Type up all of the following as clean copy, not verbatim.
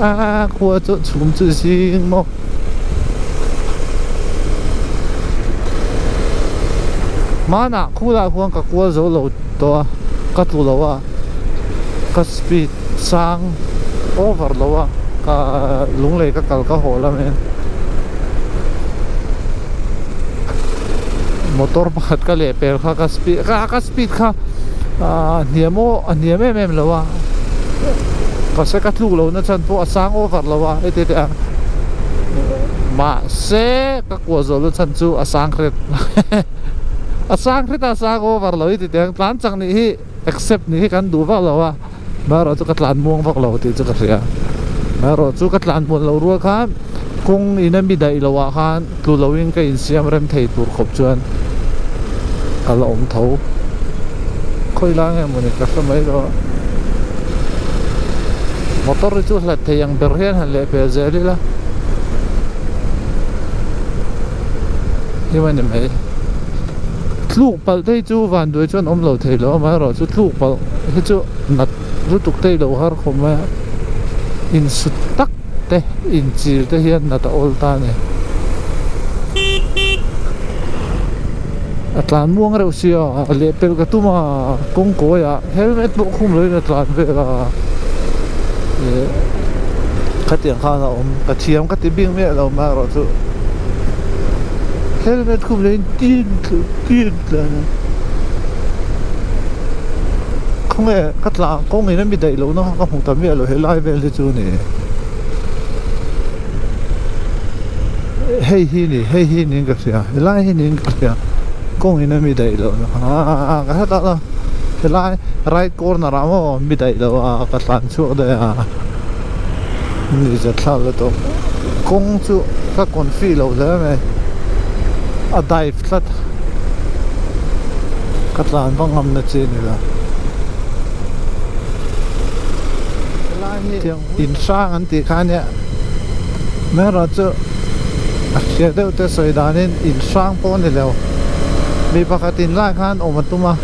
A khua chu chhum chu zing maw. Hmanah khulah khuan ka kual zo lo tawh a, ka tlu lo a, ka speed sang over lo a, ka lunglei ka kal ka haw lam hian motor pakhat ka leh pel kha ka speed ka speed kha ahh hniam aw a hniam em em lo a mahse ka tluk lo na chhan pawh a sang over lo a heti te ang mahse ka kuah zawh na chhan chu a sang hret a sang hret a sang over lo heti te ang tlan chak nih hi accept nih hi kan duh vak lo a maherawh chu ka tlan muang vak lo tih chu ka hria maherawh chu ka tlan muan loh rual khan kawng in a mi daih loh ah khan tlu lo in ka insiam rem thei tur khawp chuan ka la awm tho khawi lai nge mawni ka hre mai lo a motor hi chu hlat thei ang ber hian han leh pel zel ila hlim a ni mai. Tluk palh te hi chu vanduai chuan awm lo thei lo amaherawhchu tluk palh hi chu nat lutuk te i lo har khawp mai a, insut tak te inchil te hian nat a awl ta a ni. A tlan muang reuh sia lehpelh ka tum a kawng kawi ah helmet pawh khum loin a tlan vel a ih khatiang khan a awm ka thiam ka ti bik miah lo amaherawhchu. Helmet khum leh in tin tlu tin tlan a khawnge ka tla kawng in a mi daih loh na kha ka hmu ta miah lo helai vel hi chu a ni hei hi ni hei hi niin ka hria helai hi niin ka hria kawng in a mi daih loh na kha ka hre tak a helai right corner ah maw mi daih loh a ka tlan chhuak daih a. Ni zet thlak la tawh kawng chu ka confi lo hle mai a dive tlat ka tlan vak ngam na chi ni lo helai hi in hrang an tih kha ania amaherawh chu a hria deuh te sawi danin in hrang pawh a ni lo mi pakhat in lai khan awm a tum a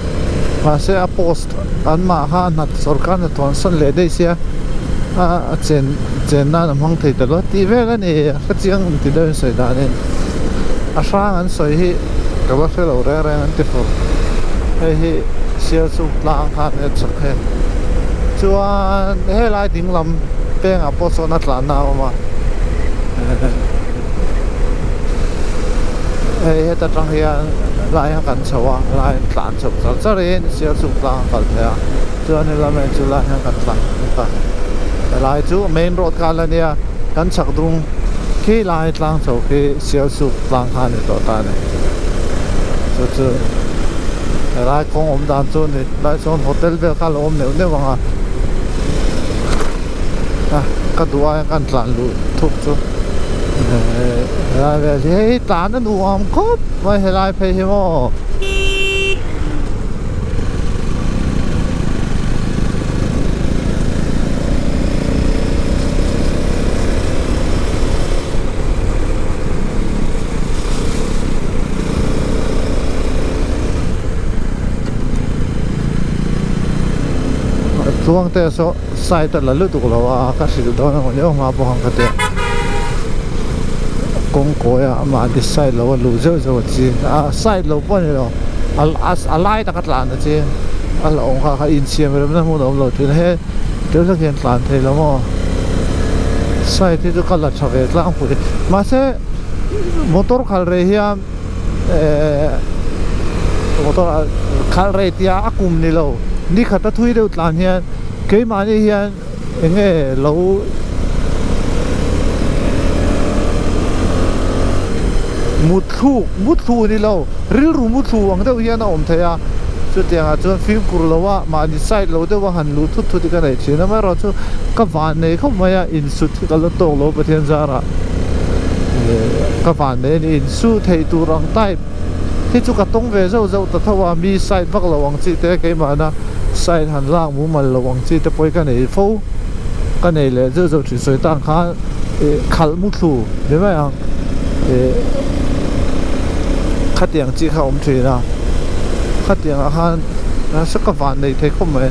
mahse a post an mah kha a hnat sawrkar hnathawh an sawn leh daih sia a chen chen nan a hmang thei ta lo tih vel a ni a hre chiang ang ti deuhin sawi danin a hrang an sawi hi ka va hre lo reng reng an ti fur hei hi sialchuk tlang khan a chak he chuan helai ding lam pengah pawh sawn a tlanna a awm a hei heta tang hian lai a kan chho a lai an tlan chho char char in sialchuk tlang a kal thei a chuan helam ah chu lai hian kan tlan bawk a helai chu main road kha la nia kan chhak dung khi lai tlang chho khi sialchuk tlang kha a ni tawh ta a ni chu chu helai kawng awm dan chu a ni helai chuan hotel vel kha a lo awm neuh neuh ang a ka duh aia kan tlan luh thuk chu helai vel hi hei tlan a nuam khawp mai helai phei hi maw. Tluang te saw side a la lutuk lo a ka hrilh dawn a ni awm a bawk ang ka tia kawng kawi ah mahni side lo a luh zeuh zeuh a ching a side lo pawh a ni lo a lai taka tlan a ching a hlauhawm kha kha insiam remna hmun a awm lo thin he tel tak hian tlan thei lo maw side hi chu ka la tha ve tlangpui mahse motor khalh rei hian ehh motor khalh rei tia a kum ni lo ni khat a thui deuh tlan hian keimahni hian eng nge lo mutthluk mutthluk ni lo rilru mutthluk ang deuh hian a awm thei a chutiang ah chuan fimkhur lo a mahni side lo deuh a han luh thut thut hi ka neih thin amaherawhchu ka van nei khawp mai a insut hi ka la tawk lo Pathian zarah. Ka van nei a ni insu thei tur ang type hi chu ka tawng ve zauh zauh ta tho a mi side vak lo ang chi te keimahna side han lak mumal lo ang chi te pawh hi ka nei fo ka nei leh zeuh zeuh thin sawi tan khan ih khalh mu thlu ni mai ang ih khatiang chi kha awm thin a khatiang ah khan nasa ka van nei thei khawp mai.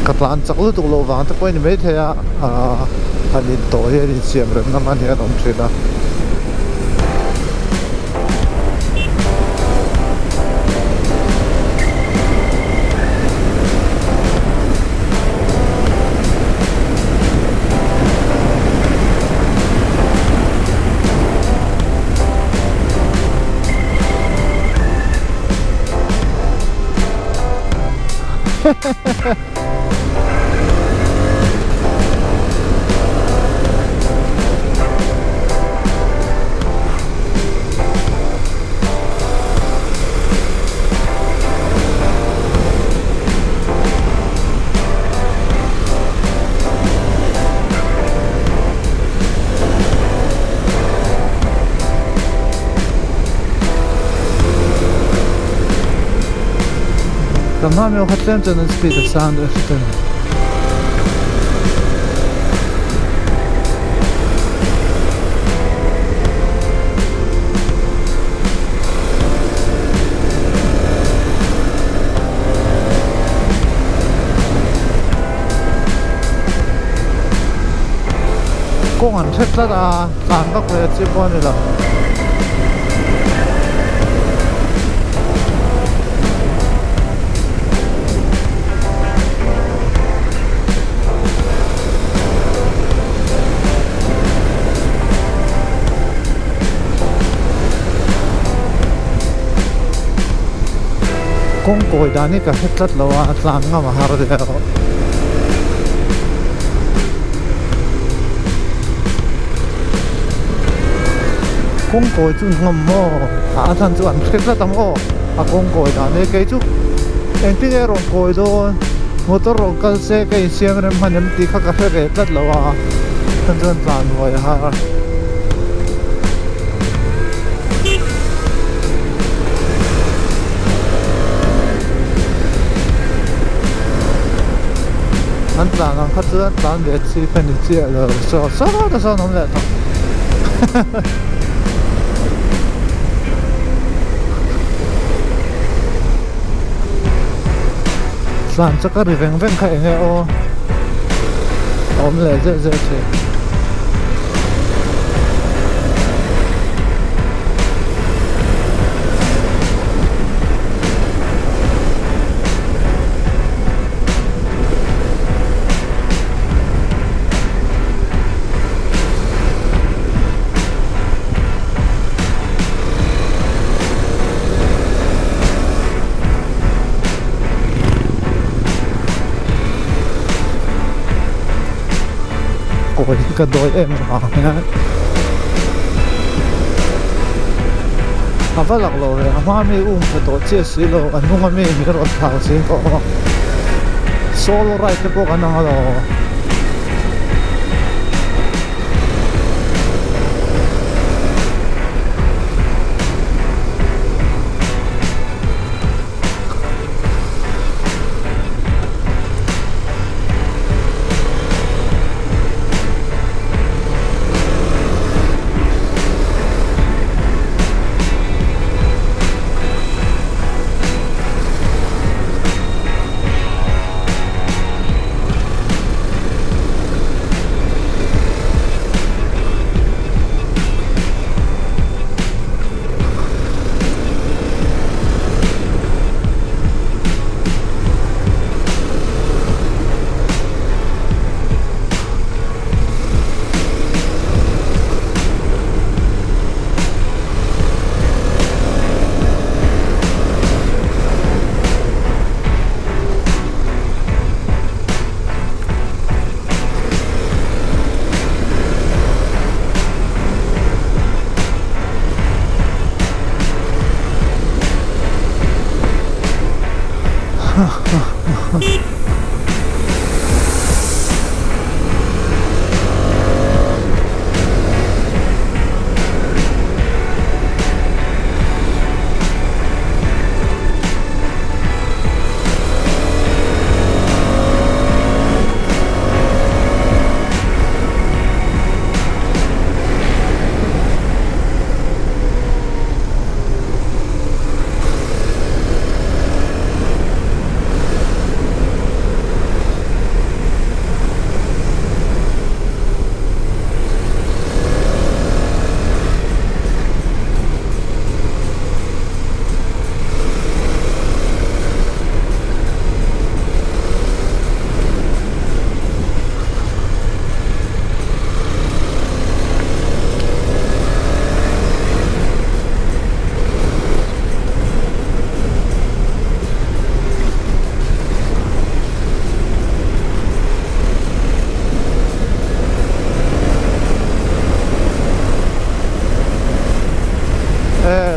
Ka tlan chak lutuk loh vang te pawh a ni maithei a, aaa han intawh hian insiam remna hman hian a awm thin a. Ka hma mi kha tlem chuan an speed a sang deuh hret a ni. Kawng an hre tlat a, tlan vak ve chi pawh a ni lo. Kawng kawi dan hi ka hre tlat lo a, tlan ngam a har deuh. Kawng kawi chu ngam maw? A chhan chu an hre tlat ang aw, a kawng kawi dan hi kei chu engtin nge rawn kawi dawn, motor rawn kal se ka insiam rem hman em tih kha ka hre ve tlat lo a, chhan chuan tlan huai a har. An tlan ang kha chuan tlan ve chi kha ni chiah lo saw saw te sawn awm leh tawh tlan chak a ri veng veng kha enge aw awm leh zeuh zeuh thin. Kawi hi ka dawi em vang hian a va lak lo ve a hma mi um pha tawh chiah si lo a hnung ami min rawn thlau zing tawh a solo ride te pawh kan ang alawm.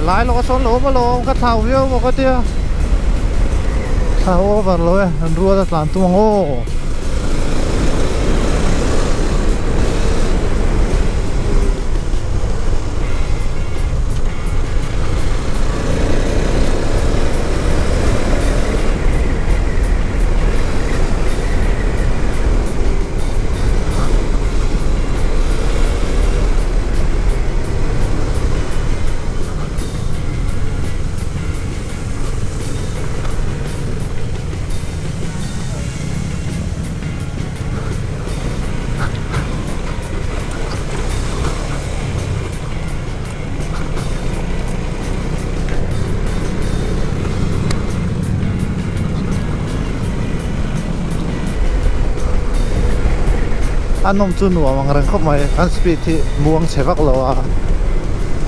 Lai lawk a sawn lo awm alawm ka thlau viau maw ka tia. Thlau over lo e, an rual a tlan tum ang aw. A nawm chu nuam ang reng khawp mai an speed hi muang chhe vak lo a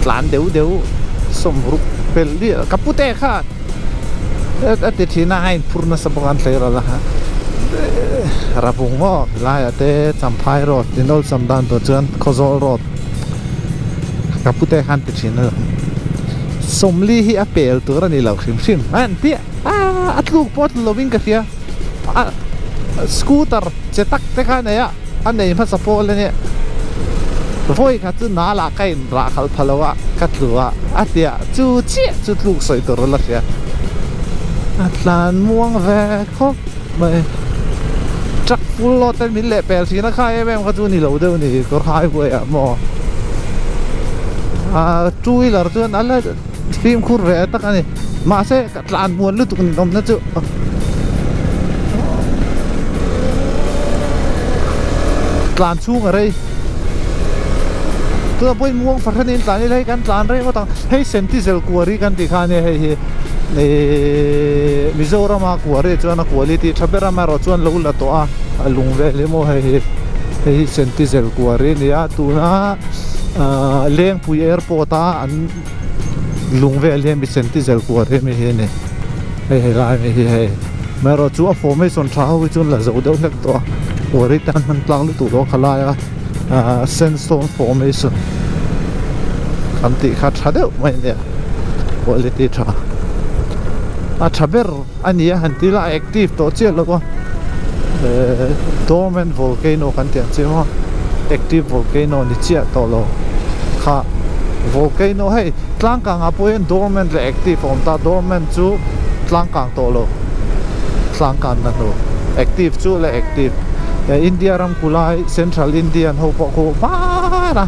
tlan deuh deuh sawmruk pel diah ka pute kha a ti thin a a inphur nasa bawk a an tleirawl a rabung maw helaiah te champhai road tin awlsam dan tur chuan khawzawl road ka pute khan ti thin a sawmli hi a pel tur a ni lo hrim hrim a an ti a a tluk pawh a tlu lovin ka hria a scooter che tak te kha a nei a a nei hmasa pawl a nia vawi khat chu nal ah ka in rah khalh pha lo a ka tlu a a tia chu chiah chu tluk sawi tur a la hria a tlan muang ve khawp mai truck full load ten min leh pel thin a kha em em kha chu ni lo deuh a ni kawr highway ah maw ah two wheeler chuan a la fimkhur ve tak a ni mahse ka tlan muan lutuk ni awmna chu tlan chhung a rei tunah pawhin muang fahranin tlan ila hei kan tlan reng ngawt ang hei sentizel kuari kan tih kha ania hei hi Ihh Mizorama kuari chuan a quality tha ber a amaherawh chuan lo la tawh a a lung vel hi maw hei hi hei hi sentizel kuari a ni a tuna ahh Lengpui airport a an lung vel hi mi sentizel kuari ami hi a ni hei helai ami hi hei amaherawh chu a formation tha ho hi chuan la zo deuh hlek tawh a kuari te an hman tlang lutuk lo a khalai a ahh sandstone formation kan tih kha tha deuh mai a nia. Quality tha a tha ber a ni a han ti ila a active tawh chiah lo a ehh dormant volcano kan tih ang chi maw active volcano ni chiah tawh lo kha volcano hei tlang kang ah pawh hian dormant leh active a awm ta dormant chu tlang kang tawh lo tlang kan na hnu active chu leh active India ram kulai central Indian ho pawh khu hman a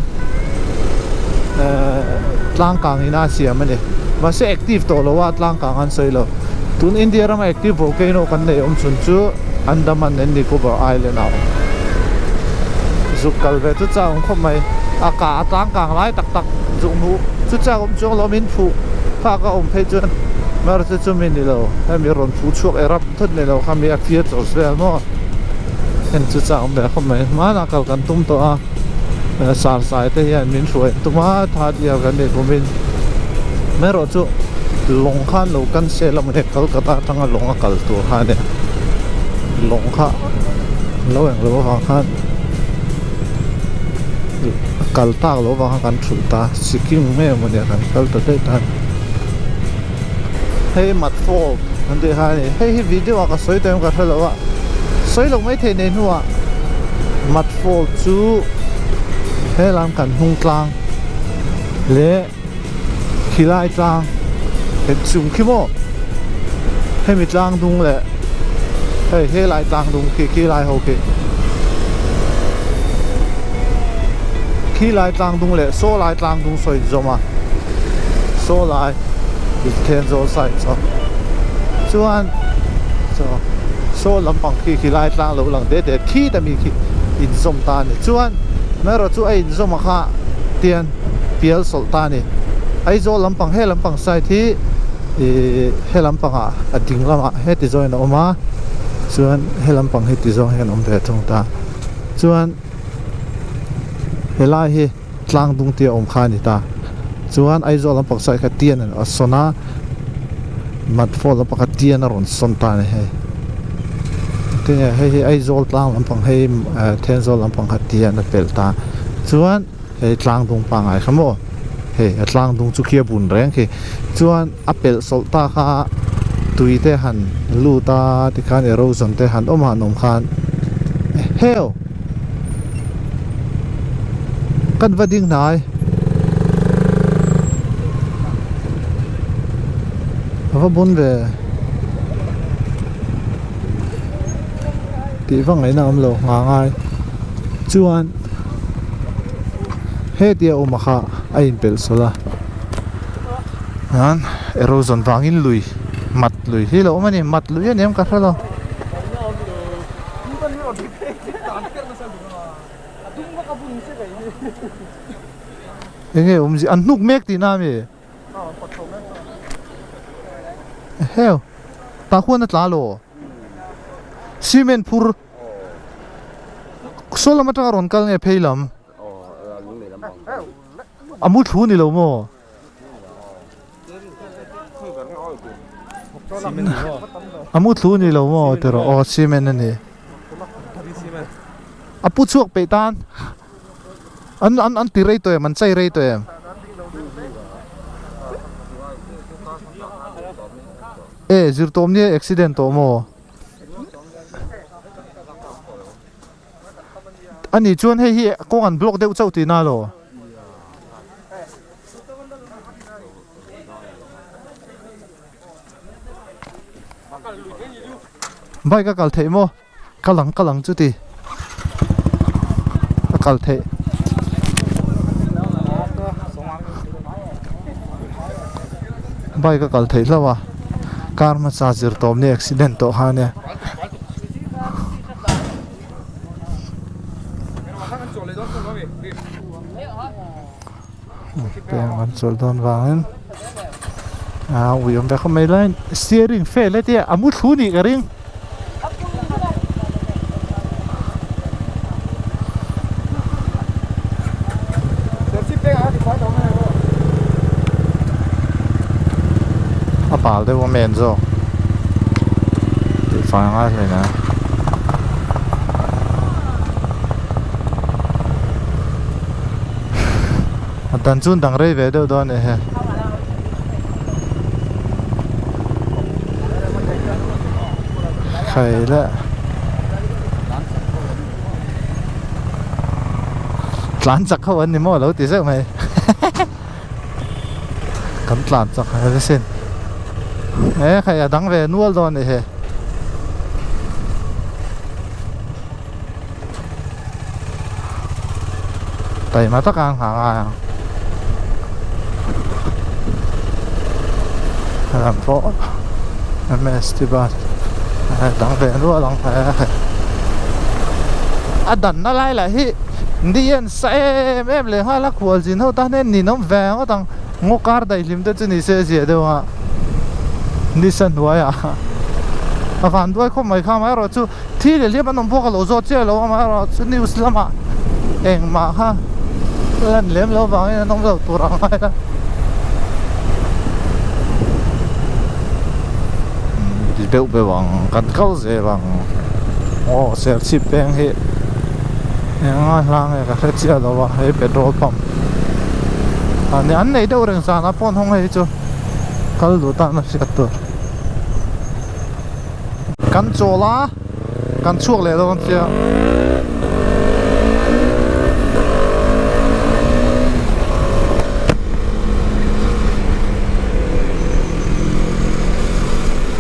ehh. Tlang kang ina a siam a ni. Mahse active tawh lo a tlang kang an sawi lo. Tun India rama active volcano kan neih awm chhun chu Andaman and Nicobar Island ah a awm. Zuk kal ve chu chak awm khawp mai. A ka a tlang kang lai tak tak zuk hmuh chu chak awm chuang lo min phuh phak a awm phei chuan mar chu chumi ni lo. Hemi rawn phuh chhuak erupt thut ni lo kha mi a clear chawp vel maw. Heng chu chak awm ve khawp mai. Hmanah kal kan tum tawh a. Sarsai te hian min hruai tum a third year kan nih kumin erawh chu lawng khan lo cancel a mawni Kolkata atanga lawng a kal tur kha ania lawng kha lo eng lo avang khan a kal tak loh avang khan kan thulh ta Sikkim nge mawni kan kal ta daih ta hei mat fault an tih kha ani hei hi video ah ka sawi tawh em ka hre lo a sawi loh maithei nei hnuah mat fault chu helam kan hnung tlang leh khilai tlang he chung khi maw hemi tlang dung leh hei helai tlang dung khi khilai ho khi khilai tlang dung leh saw lai tlang dung saw inzawm a saw lai Thenzawl side chaw chuan chaw saw lampang khi khilai tlang lo lang det det khi ta mi khi inzawm ta a ni chuan amaherawh chu a inzawm a kha tian pial sawlh ta a ni Aizawl lampang he lampang side hi ihh he lampangah a ding lamah heti zawngin a awm a chuan he lampang hi ti zawng hian a awm ve thung ta chuan helai hi. Tlang dung te a awm kha a ni ta. Chuan Aizawl lampang side kha tian a sawn a, Matfawt lampang kha tian a rawn sawn ta a ni hei. Tinge hei hi Aizawl tlang lampang hei Thenzawl lampang kha tian a pelh ta. Chuan hei tlang dung pangngai kha maw. Hei a tlang dung chu khi a bun reng khi. Chuan a pelh sawlh ta kha tui te han lut a tikhan erosion te han awm han awm khan heo kan va ding hnai a va bun ve tih va ngaihna awm lo nghah ngai chuan hetia awm a kha a inpelh sawlh a chuan erosion vangin lui mat lui hi a lo awm a ni mat lui a ni em ka hre lo. Enge awmzia an hnuk mek tihna a mi? Heu tah khuan a tla lo cement phur saw lam atanga rawn kal nge phei lam a mu thlu ni lo maw a mu thlu ni lo maw tiraw aw cement a ni a pu chhuak peih tan. An an an ti rei tawh em an chei rei tawh em? E zirtawm nia accident tawh maw? Ani chuan hei hi kawng an block deuh chauh tihna lo. Bike a kal theih maw? Kal ang kal ang chuti a kal theih bike a kal theih hlauh a car hmasa zir tawp nia accident tawh kha ania. Peng an chawlh dawn vangin a ui awm ve khawp mai lai steering fail e tia a mu thlu nih ka ring. A bal deuh a men zawk tih fai ngai hle na. A dan chu an dang rei ve deuh dawn a ni he. Khai le. Tlan chak ho an ni maw lo ti zeuh mai. Kan tlan chak a sin. E khai a dang ve nual dawn a ni he. Taima taka a nghah ngai ang lam pawh ms te bus dang ve rual ang a danna lai lah hi ni en sa em em leh nghal a khual zin ho tan hian ninawm ve ngawt ang ngaw kar daihlim te chu ni se zia deuh a nisa hnuaiah a vanduai khawp mai kha amaherawh chu. Thi leh hliam an awm bawk a lo zawt chiah lo amaherawh chu news lamah engmah kha lan lem lo vangin an awm lo tur ang ngai a. Ti deuh deuh ang kan kal zel ang aw serchhip peng hi eng a hla nge ka hre chiah lo a hei petrol pump a ni an nei deuh reng zanah pawh an hawng hei chu kal duh tan a hriat tur. Kan chawl a, kan chhuak leh dawn chiang.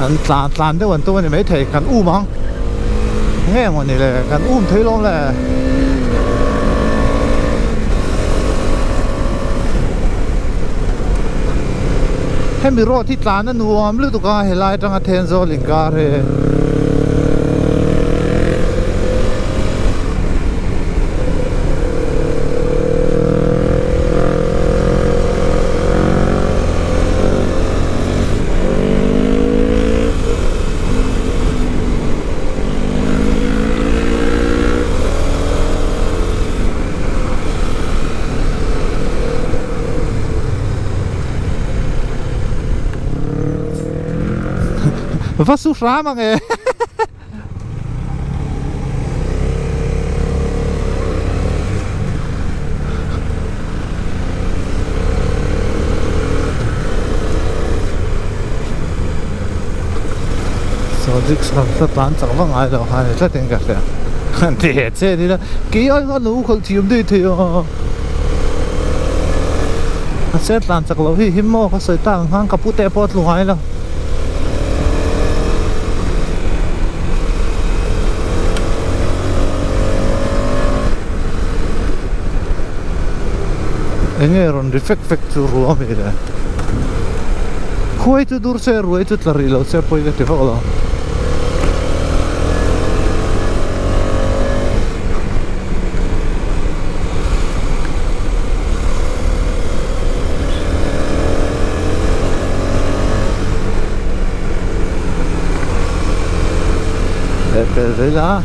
An tlan tlan deuh an tum a ni maithei, kan um ang. Nge maw ni le, kan um thei lawm le. Hemi road hi tlan a nuam lutuk a helai atanga Thenzawl inkar hi. Va su hram ang e. Logic kha tlan chak vak ngai lo kha a ni tlatin ka hria. Han ti he che ni la, kei ai khan lo khalh thiam daih thei a. Mahse tlan chak loh hi him maw ka sawi tak ang khan ka pute pawh a tlu ngai lo. Enge rawn ri fek fek chu ruah ami le? Khuai chu dur se ruai chu tla rih lo se pawi ka ti vak lo. Lehpel zel a.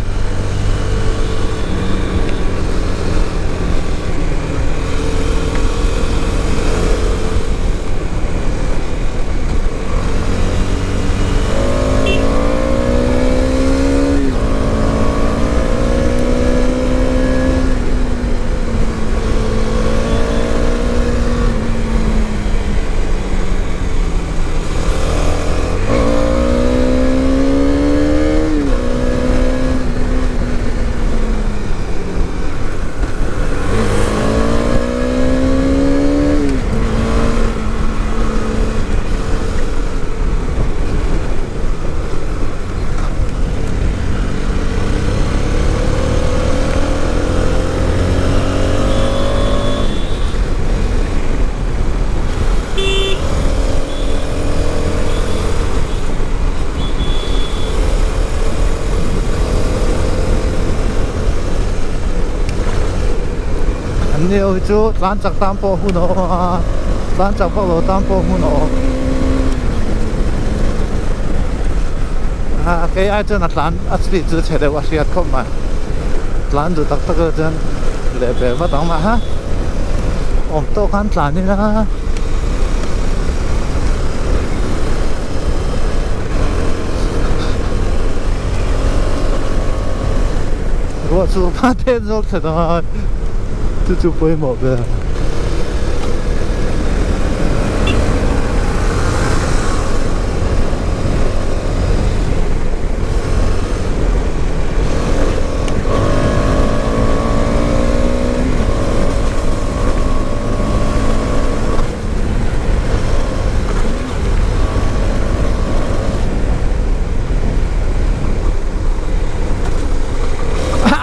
An ni ho hi chu tlan chak tan pawh hun a awm a tlan chak vak lo tan pawh hun a awm a kei ai chuan a tlan a speed chu chhe deuh a hriat khawp mai tlan duh tak tak ah chuan leh ve vat ang mah ha awm tawk khan tlan ila. Ruah chu hma te zawk thla ta a chu chu pawimawh ber.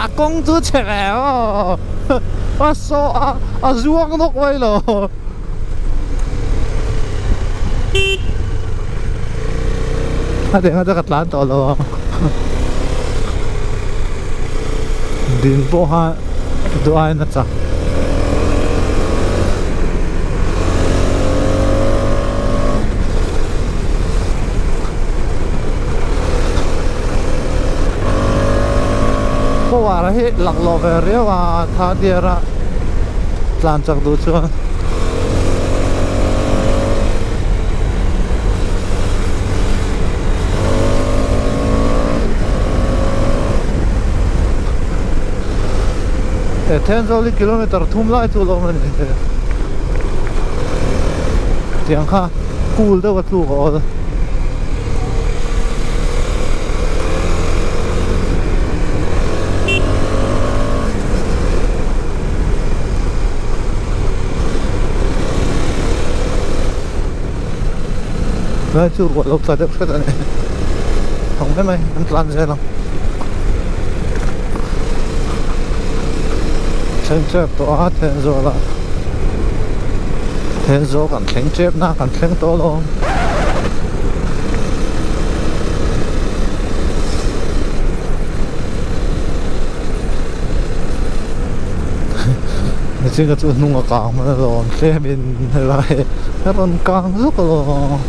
A kawng chu chhe ve aw a saw a a zuang nawk mai lo a deng a ka tlan tawh lo a din pawh kha duh aiin a chak. Power hi laklawh ve riau a third year a tlan chak duh chuan. He Thenzawl hi kilometer thum lai chu lo awm a ni tiang kha cool deuh a tluk a awl. Lai chu ruah lo tla deuh hret a ni thawng mai mai an tlan zel ang thleng tep tawh a Thenzawl ah Thenzawl kan thleng tep na kan thleng tawh alawm. Mihring chu hnung a kang hman alawm tlem in helai a rawn kang zuk alawm.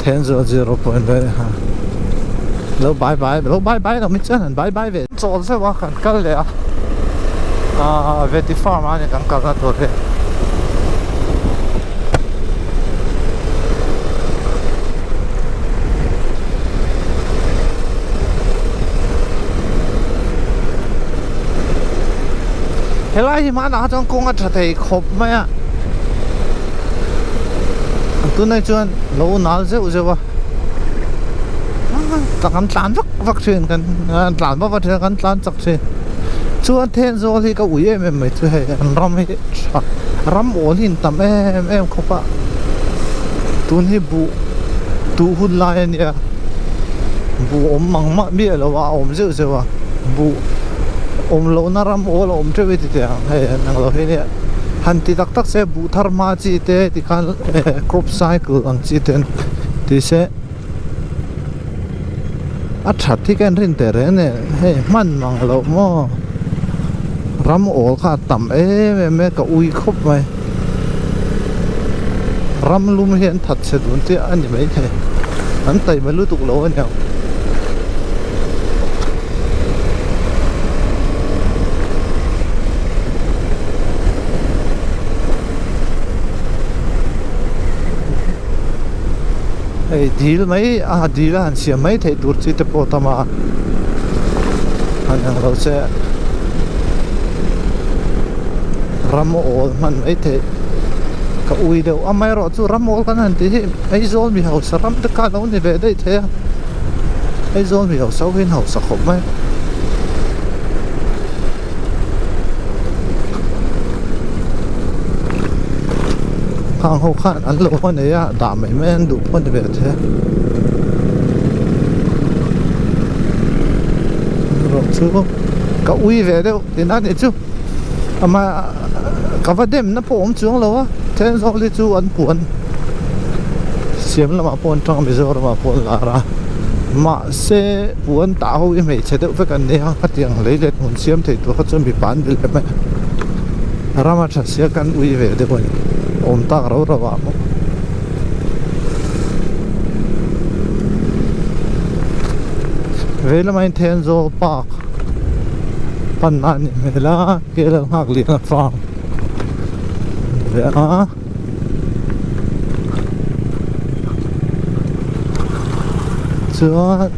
Thenzawl zero point vel ha lo bye bye lo bye bye lo mi chuan an bye bye ve chawl zeuh a kan kal leh a ahh veti farm a ni kan kalna tur hi. Helai hi hmanah kha chuan kawng a tha thei khawp mai a, tunah chuan lo nal zeuh zeuh a, kan tlan vak vak thin kan tlan vak vak thin a kan tlan chak thin chuan Thenzawl hi ka ui em em mai chu hei an ram hi tha ram awl hi an tam em em khawp a tun hi buh tuh hun lai a nia buh awm mang mah miah lo a a awm zeuh zeuh a buh awm lohna ram awl a awm teuh i ti teh ang hei an ang lo hi nia han ti tak tak se buh thar hma chi te tikhan eh crop cycle ang chi te ti se a that hi ka inrin teh reng nen hei hman mang loh maw ram awl kha a tam em em e ka ui khawp mai ram lum hi an that chhe dun chiah a ni maithei an taima lutuk lo a niang. Hei dil mai a dil a han siam mai theih tur chi te pawh a tam a han ang lo che ram awl hman mai theih ka ui deuh amaherawh chu ram awl kan han tih hi Aizawl mi hausa ram te kha alo ni ve daih thei a Aizawl mi hausa ho hian hausa khawp mai. Khang ho khan an lo haw nei a dah mai mai an duh pawh a ni ve thei a erawh chu ka ui ve deuh tin a nih chu ama ka va dem na pawh a awm chuang lo a then zawk hi chu an puan siam lamah pawh an tang a Mizoram ah pawh an lar a mahse puan tah ho hi hmeichhe deuh vek an nia khatiang lei let hmun siam thei tur kha chuan mipa an ni leh mai a ram a tha sia kan ui ve deuh a ni awm tak rau rau ah pawh. Vei lamah hian Thenzawl park panna a nih hmel a Kerala nghak lian a farm ve a. Chuan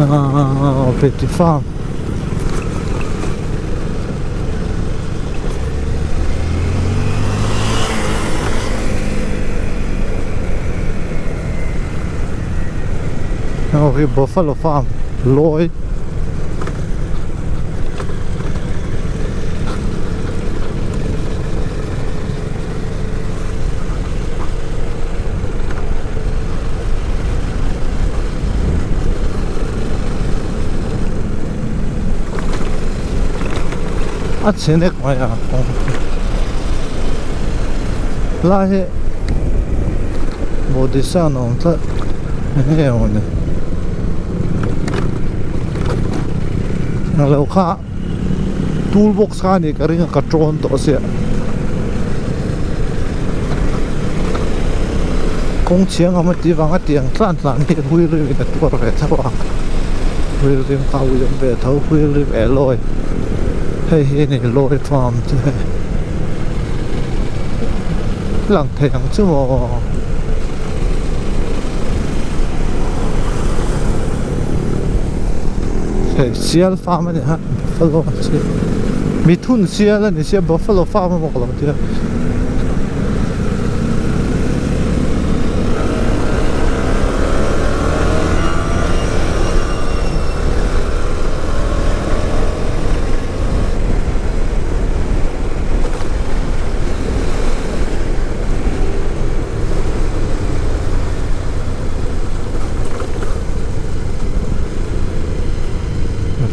ahh veti farm Heng hi buffalo farm lawi A chhe nek mai a lai hi Bodhisan a awm tlat eng nge awm ni englo kha tool box kha a nih ka ring a ka tawn tawh sia kawng chhiang awm a tih vanga tiang tlan tlan hi wheel rim in a tuar ve tho a wheel rim kha a ui awm ve tho wheel rim alloy hei hi a ni lawi farm chu hei lang thei ang chu maw. Hei sial farm a ni a buffalo chi mithun sial a ni sia buffalo farm emaw ka lo ti a.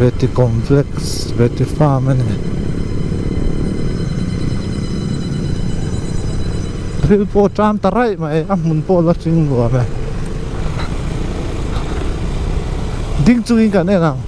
Veti complex Veti farm a ni thil pawh tan ta raih mai a hmun pawh la hring nuam e ding chungin kan en ang.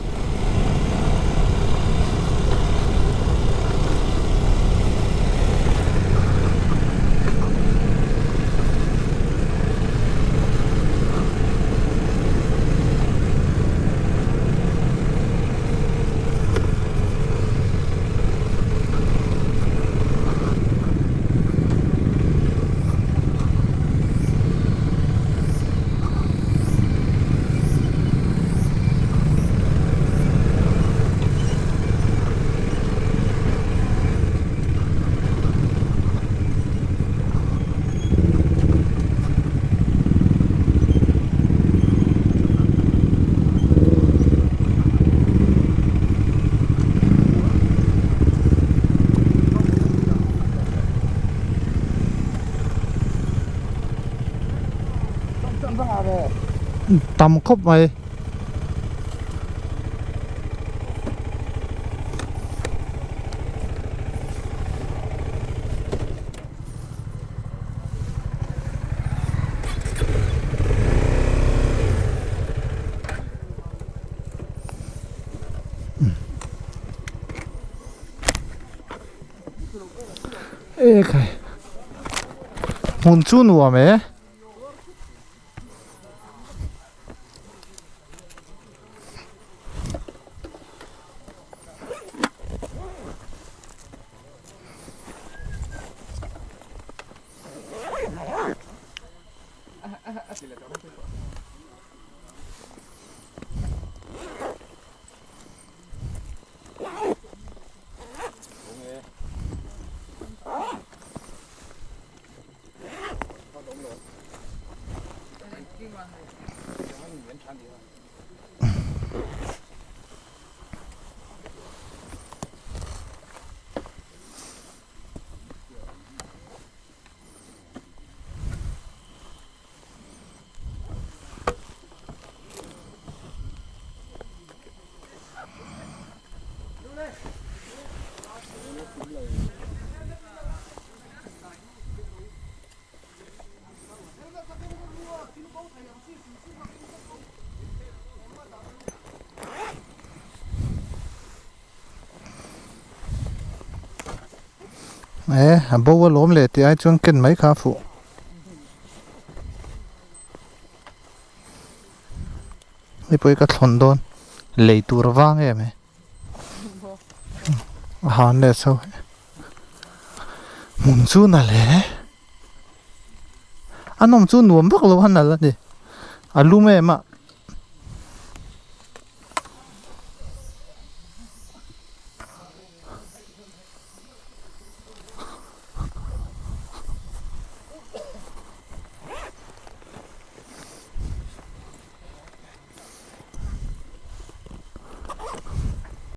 tam khawp mai. Ekhai hmun chu nuam e. E a bo alawm leh tih ai chuan ken mai kha a fuh. Hei pawh hi ka thlawn dawn lei tur vang em e a han leh chho hmun chu na hle a nawm chu nuam vak lo a nal a ni a lum em a.